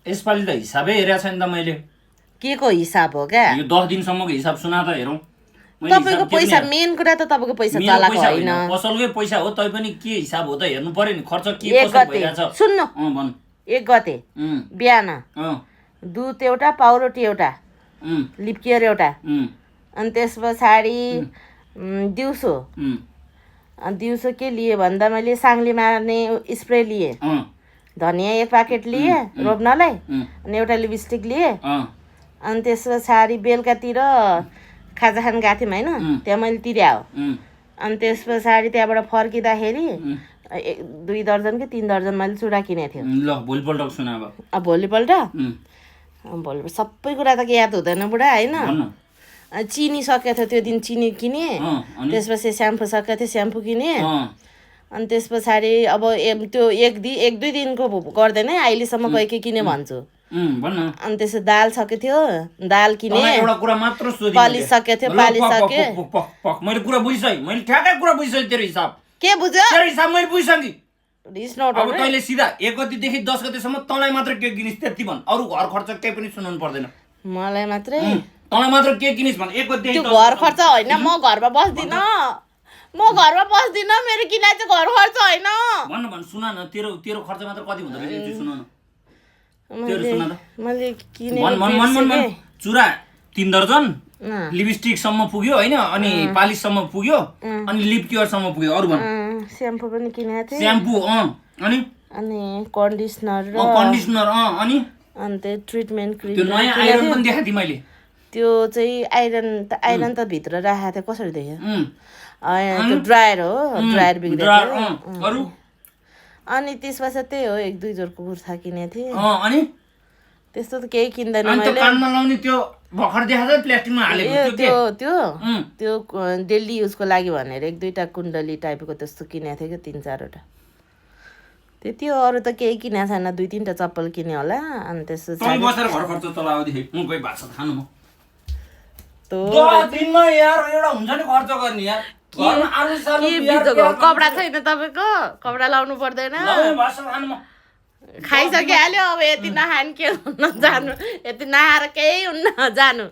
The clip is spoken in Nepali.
यसपालि त हिसाबै हेरेको छैन त मैले। के को हिसाब हो क्या? यो 10 दिनसम्मको हिसाब सुना त हेरौँ। तपाईँको पैसा मेन कुरा त तपाईँको पैसा चलाएको होइन, पसलकै पैसा हो। तै पनि के हिसाब हो त हेर्नु पर्यो नि, खर्च के कसो भइरहेछ। सुन्नु, भन। 1 गते बिहान दुध एउटा, पाउरोटी एउटा, लिपकेयर एउटा, अनि त्यस पछाडि दिउँसो के लिए भन्दा मैले साङ्ली मार्ने स्प्रे लिए, धनियाँ 1 प्याकेट लिए रोप्नलाई, अनि एउटा लिपस्टिक लिए, अनि त्यस पछाडि बेलुकातिर खाजा खान गएको थियौँ होइन, त्यहाँ मैले तिर्या हो। अनि त्यस पछाडि त्यहाँबाट फर्किँदाखेरि 2 दर्जन कि 3 दर्जन मैले चुडा किनेको थिएँ। ल भोलिपल्ट सुना अब। भोलिपल्ट सबै कुरा त याद हुँदैन बुढा होइन। चिनी सकेको थियो त्यो दिन, चिनी किने। त्यसपछि स्याम्पू सकेको थियो, स्याम्पू किने। अनि त्यस पछाडि अब त्यो 1-2 दिनको गर्दैन है, अहिलेसम्म के किने भन्छु। अनि त्यसो दाल सकेको थियो, दाल किने। एउटा कुरा मात्र सोधि, पालिस सकेको थियो, पालिस सके। मैले कुरा बुझिसकेँ, मैले ठ्याक्कै कुरा बुझिसकेँ। तेरो हिसाब के बुझ्यो? तेरो हिसाब मैले बुझिसकेँ। अब तैँले सिधा 1 गतेदेखि 10 गतेसम्म तँलाई मात्र के किनिस् त्यति भन्, अरू घर खर्च केही पनि सुनाउनु पर्दैन। मलाई मात्रै? तँलाई मात्र के किनिस् भन्। 1 गतेदेखि त्यो घर खर्च होइन, म घरमा बस्दिनँ, मेरो किनाइ चाहिँ घर खर्च होइन। भन्न सुना न, तेरो खर्च मात्र कति हुँदो रहेछ त्यो सुना न। तेरो सुना त। मैले किने मन चुरा 3 दर्जन, लिपस्टिकसम्म पुग्यो होइन, अनि पालिससम्म पुग्यो, अनि लिप केयरसम्म पुग्यो। अरू भन्। स्याम्पू पनि किनेको थिएँ। स्याम्पू अनि कन्डिसनर अनि त्यो ट्रिटमेन्ट क्रिम। त्यो नयाँ आइरन पनि देखाएको थिएँ मैले। त्यो चाहिँ आइरन त भित्र राखेको थियो, कसरी देख्यो? त्यो ड्रायर हो, ड्रायर बिग्रेको। अनि त्यसपछि त्यही हो, 1-2 जोरको कुर्ता किनेको थिएँ। अनि त्यस्तो त केही किन्दैन मैले। त्यो कानमा लाउने त्यो भर्खर देखाएको प्लास्टिकमा हालेको त्यो डेली युजको लागि भनेर 1-2टा कुण्डली टाइपको त्यस्तो किनेको थिएँ कि 3-4वटा, त्यति हो। अरू त केही किनेको छैन, 2-3टा चप्पल किने होला। अनि त्यसो बसेर घर खर्च चलाउँदै म गई भात खानु। म 10 दिनमा यार एउटा हुन्छ नि खर्च गर्ने यार। कपडा छैन तपाईँको? कपडा लाउनु पर्दैन? खाइसकिहाल्यो, अब यति नखाने के हुन्न, जानु। यति नखाएर केही हुन्न, जानु।